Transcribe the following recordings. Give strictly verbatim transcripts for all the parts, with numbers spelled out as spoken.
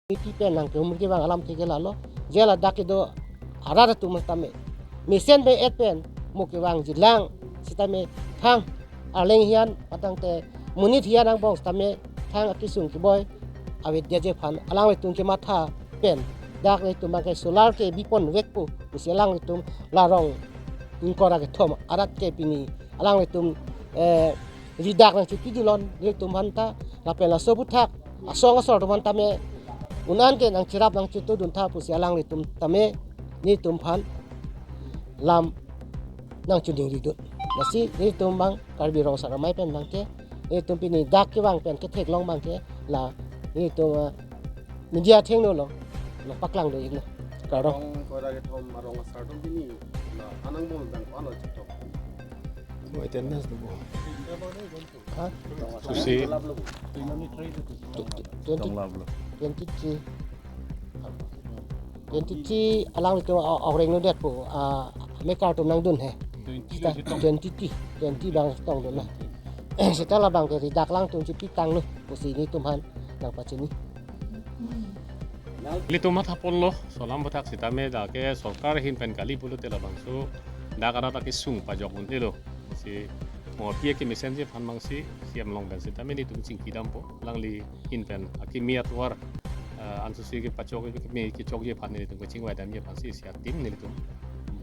Iti pen nangkehumri kevang alamthe ke lalo. Je ladak kedo arat atum tame mesen be-et pen mo kevangjilang sitame thang arleng hian patangte monit hian angbong sitame thang akesung keboi avedetji aphan alanglitum kematha pen dak nelitum abangke solar ke bipon vekpo pusi alanglitum la rong ingkoi ra kethom arat ke pini alanglitum, eh, ridak nangchipidunlo nelitum aphanta lapen laso aphuthak asong asor atum aphanta me un-an ke nangcherap nangchitudun tha pusi alanglitum tame nelitum aphan lam nangchiningridun. Lasi nelitum abang Karbi Rong Asar Amei pen abangke nelitum pini dak kevang pen ketheklong abangke la nelitum, ah, media athengno lo lo paklang do iklo. Kardom. Rong ingkoi ra kethom arong asar atum pini la anang bom dang ko-an lo chitok. Mo attendance do bo. Ha? Susi. Twenty three. Twenty three. Twenty three. Twenty three. Twenty three alanglitum a-, a-, oreng lo det po, ah, mekar atum nangdun he. Twenty. Sita twenty three. Twenty abang tongdun na. Sita labangke ridak alangtum chipitanglo pusi nelitum aphan nangpachini. Nelitum mathaponlo, solar aphuthak sitame dak ke sorkar ahin pen kali pulote labangso dak arat akesung pajok un-elo. Si mo aphi akemesenji aphan abangsi C M along pen sitame nelitum chingkidampo. Alangli ahin pen akimi atovar, eh, ansusi kepachok keme kechokji aphan nelitum kachingvaidamji aphansi isi atim nelitum,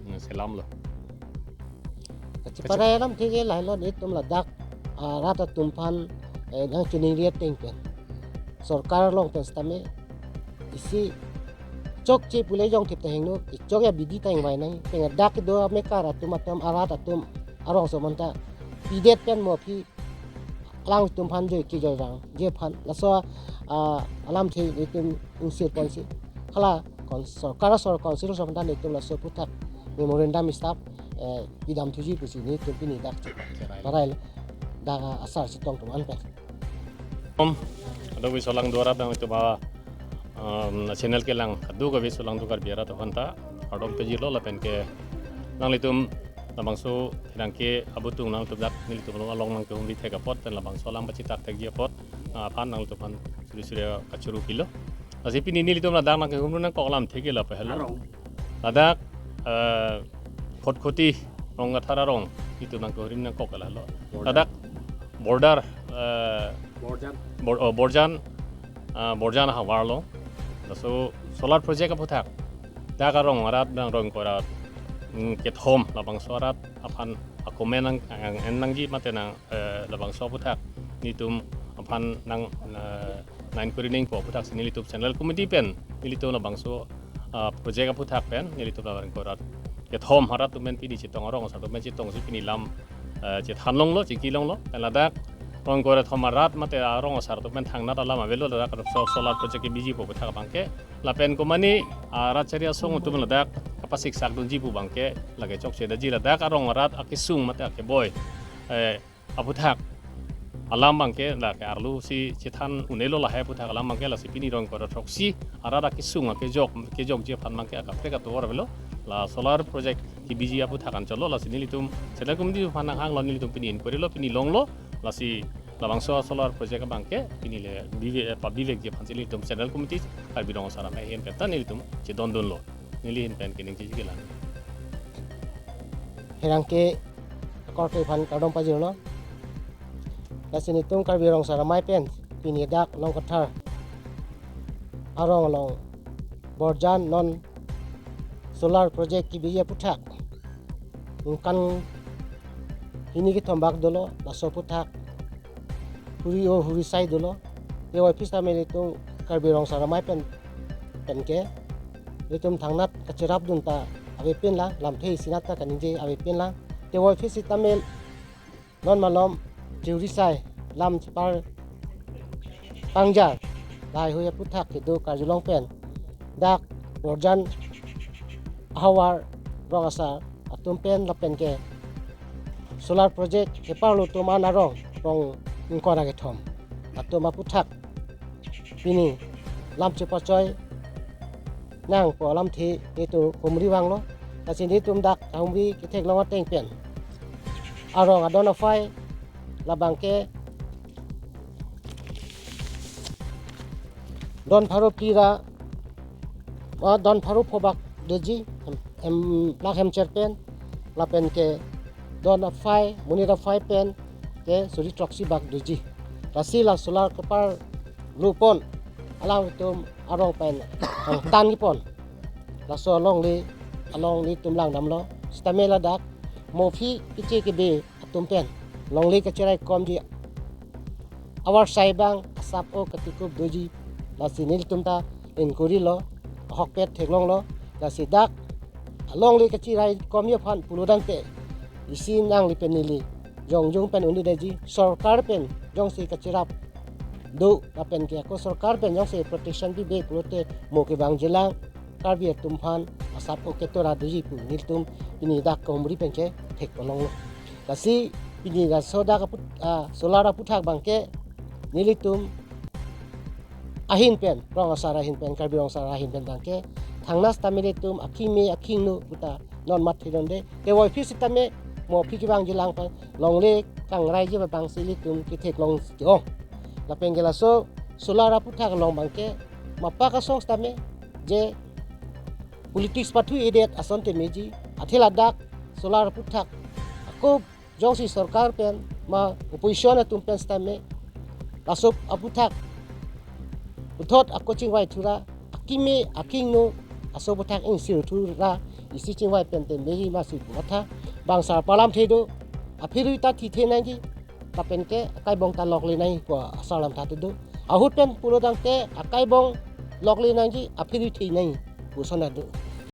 mm, selamlo. Kachiparai alamthe ke lahelo nelitum ladak, ah, rat atum aphan, eh, nangchiningri ateng pen sorkar along pen sitame isi chokche pule jongthip ta hingno, ichok ya bidi ta ingvai nang, pengadak do mekar atum atum arat atum arong aso aphanta pidet pen mo aphi alangtum aphan joi kejoivangji aphan laso, ah, alamthe nelitum ingsir ponsi hala kon sorkar asor council asor aphanta nelitum laso aphuthak memorandum stop, eh, pidamthuji pusi nelitum pini dak cheparai lo dak asar chetong atum an pen. Om, ado wi solang duara dang itu ba, um, channel kelang adu ka wi solang du Karbi arat aphanta kardom pejirlo lapen ke nanglitum labangso pherangke abutung nangtum dak nelitum along nangkehumri thek apot pen labangso alam pachitak thekji apot, ah, aphan nangtum aphan suri suri kachuru pilo. Lasi pini nelitum ladak nangkehumri nangkok alamthe ke la pehelo. Arong. Ladak, eh, Khatkhati Rongkathar arong nelitum nangkehumri nangkok ke lahelo. Borjan. Ladak border, eh, Borjan. Bor-, oh, Borjan, ah, Borjan ahavar lo. Laso solar project aphuthak dak arong arat dang rong korat, mm, kethom labangso arat aphan akomen nang, nang, nangji mate nang, eh, labangso aphuthak nelitum aphan nang, eh, nang inquiry nangpo aphuthak si nelitum central committee pen nelitum labangso, ah, project aphuthak pen nelitum labang korat kethom arat atum pen pini chetong arong asar atum pen chetongsi pini lam, eh, chethan longlo, chingki longlo. Pen ladak rong ingkoi ra kethom arat mate arong asar atum pen thangnat alam avelo ladak so-, solar project kebiji pu aphuthak abangke lapen komane arat chari asong atum ladak kapasik sak dunji pu abangke lake chokche daji ladak arong arat akesung mate akeboi, eh, aphuthak alam abangke lake arlo si chethan un-elo lahai aphuthak alam abangke lasi pini rong ingkoi ra throksi arat akesung akejok kejokji aphan abangke akaprek atovar avelo la solar project kebiji aphuthak anchotlo lasi nelitum central committee aphan nanghanglo nelitum pini inquiry lo pini longlo lasi labangso solar project abangke pini le bive, eh, pabivekji aphansi nelitum central committee Karbi Rong Asar Amei ahin pen ta nelitum chedondunlo. Neli ahin pen keningjeji ke la. Pherangke akorte aphan kardom pajirlo. Lasi nelitum Karbi Rong Asar Amei pen pini dak Rongkathar arong along Borjan non solar project kebiji aphuthak ningkan hini kethom bak dolo, laso aphuthak huri o huri sai dolo. Te office ta me nelitum Karbi Rong Asar Amei pen, pen ke nelitum thangnat kacherap dun ta avepinlang, lamthe isinat ta kaningje avepinlang. Te office sitame non malom churi sai lam chipar pangjar lahai hui aphuthak kedo karjulong pen dak Borjan ahavar rong asar atum pen lapen ke solar project keparlo atum an arong rong ingkoi ra kethom atum aphuthak pini lam chepachoi nangpo alamthe nelitum humri vanglo. Lasi nelitum dak humri ketheklong ateng pen arong adon aphai labang ke don pharo phli ra, ah, don pharo pho bak doji, em, em, plak hemcher pen, lapen ke don aphai, monit aphai pen ke suri throksi bak doji. Lasi la solar kepar lupon, alangtum arong pen, ah, tan kipon. Laso alongle, alongle tum langdamlo. Sitame ladak mo aphi keche kebe atum pen longle kacherai komji avarsai abang asap o katikup doji. Lasi nelitum ta inquiry lo, ahokpet theklonglo. Lasi dak alongle kacherai komji aphan pulotangte, isi nangli pen neli jongjung pen un-edetji, sorkar pen jongsi kacherap do lapen ke ako sorkar pen jongsi protection pipe pulote mo kevangjilang Karbi atum aphan asap o ketora doji pu nelitum pini dak Kohumri pen ke thekponlonglo. Lasi pini laso dak aput, ah, solar aputhak abangke nelitum ahin pen, rong asar ahin pen, Karbi rong asar ahin pen abangke thangnas tame nelitum akimi akingno puta non mat thidonde. Te voi aphi sitame mo aphi kevangjilang pen longle kangraiji abang si nelitum ketheklong ke-ong. Lapen ke laso solar aputhak along abangke mapak asong sitame je politics pathu-edet asonte meji, athe ladak solar aputhak ako jongsi sorkar pen ma opposition atum pen sitame laso aputhak puthot ako chingvai thura, akimi akingno aso aputhak ingsir thura isi chingvai pen te meji masi pu matha. Bang asar palamthe do, aphi rui ta thithe nangji, lapen ke akaibong ta lokle nangji pu asar lamtha do. Ahut pen pulotangte akaibong lokle nangji, aphi rui the nangji pu asonta do.